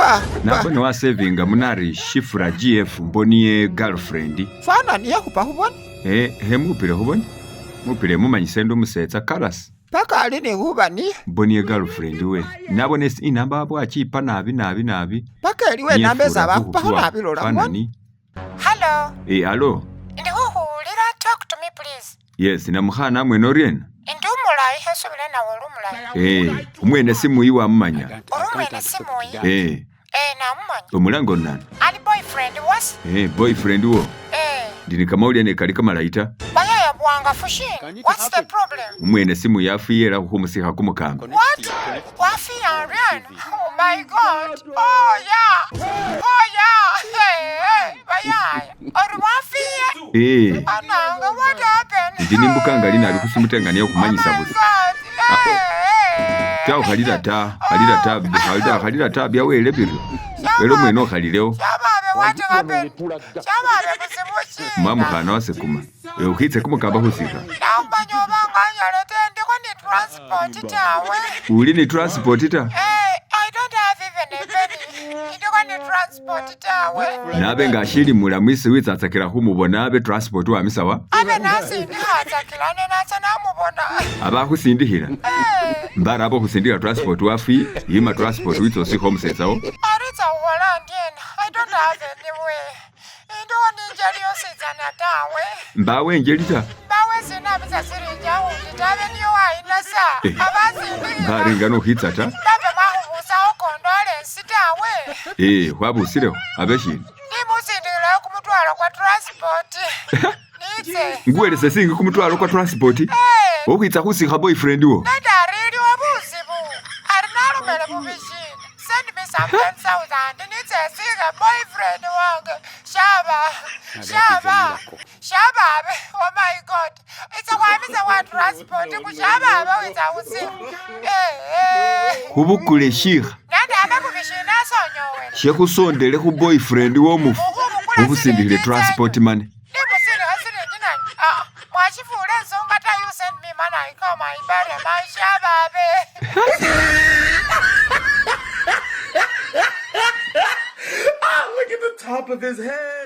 Ba, ba. Nabone wasevinga munari Shifra GF mboniye girlfriend. Fana niye khupa khubone. Eh, he mupile khubone. Mupile mumanyise ndi umusetsa Karasi. Paka ali ni khuba niye. Mboniye girlfriend we. Nabone inamba bwachipa nabi nabi nabi. Paka eliwo enamba esi abakhupakho nabi lola khubone. Fanani. Hello, Eh, allo. ndi khukhuwulila talk to me please. Yes, namukhana mwene oriena? Ndi umulayi khesubile nawe uli umulayi. Eh, umwene simuyi wamumanya. Uri umwene simuyi? Eh, Eh, namumanya. omulanga onani? Ali boyfriend wase? Eh, boyfriend wo. Eh, Ndi ni kamawulire ne kali kamalayi ta. bayaya buwangafu shina? What's the problem? Umwene simu yafiye era khumusikha kumukamba. What? Wafiya aryena? Oh my God. Oh yeah. Oh yeah. Hey, hey, bayaya. Ori wafiye? Eh, Ananga, what happened? ndi nimbuka ngali nabi khusimutenga niye khumanyisa Oh my busa. God. Hey, hey. Ta ukhalila ta, khalila ta, khalila khalila ta byawele biryo. Wele umwene okhalilewo. Shababe, what happened? Shababe, busibu shina? Mwamukhana wase kuma. Eh, ukhitse kumukamba khusikha. Nakhumanya obanga anyala te ndikho ni transport tawe. Uli ni transport ta? Hey, I don't have even a penny. Ndikho ni transport tawe. Nabe nga ashili mulamu isi witsatsakila khumubona abe transport wamisawa. Abe nasindikhatsakilane natsa namubona. Aba khusindikhila. Hey, Mbara abo khusindikha transport wafi, yima transport witsa osikha umusetsawo. aritsa khukhola ndyena. I don't have any way. Indikho ninjeli yositsana tawe. Mbawe enjeli ta. Mbawe sinabisa silingi awundi tabe niyo wayinasa. Eh. Abasindikhila. Mbarenga nokhitsa ta. Babe mwakhubusawo condolence tawe. Eh, khwabusilewo abe shina. Nimusindikilayo kumutwalo kwa transport. Nitse. Nguwelese singi kumutwalo kwa transport. Hey, Okhwitsa khusikha boyfriend wo. nende ariliwo buzibu. Ari nalomele bubishina. Send me some 10,000. Nitse sike boyfriend wange. Shaba. Shaba. Shababe. Oh my God. Itsa khwamisa kwa transport kushababe witsa khusikha. Eh, eh. Khubukule shikha. Nende abe bubishina asonyowele. Shekhusondele khu boyfriend womufu. Khukhusindikhile transport money. Nimusindikha silingi nani? Ah, mwashifula ensonga ta you send me money I come I bury my shababe. Look at the top of his head.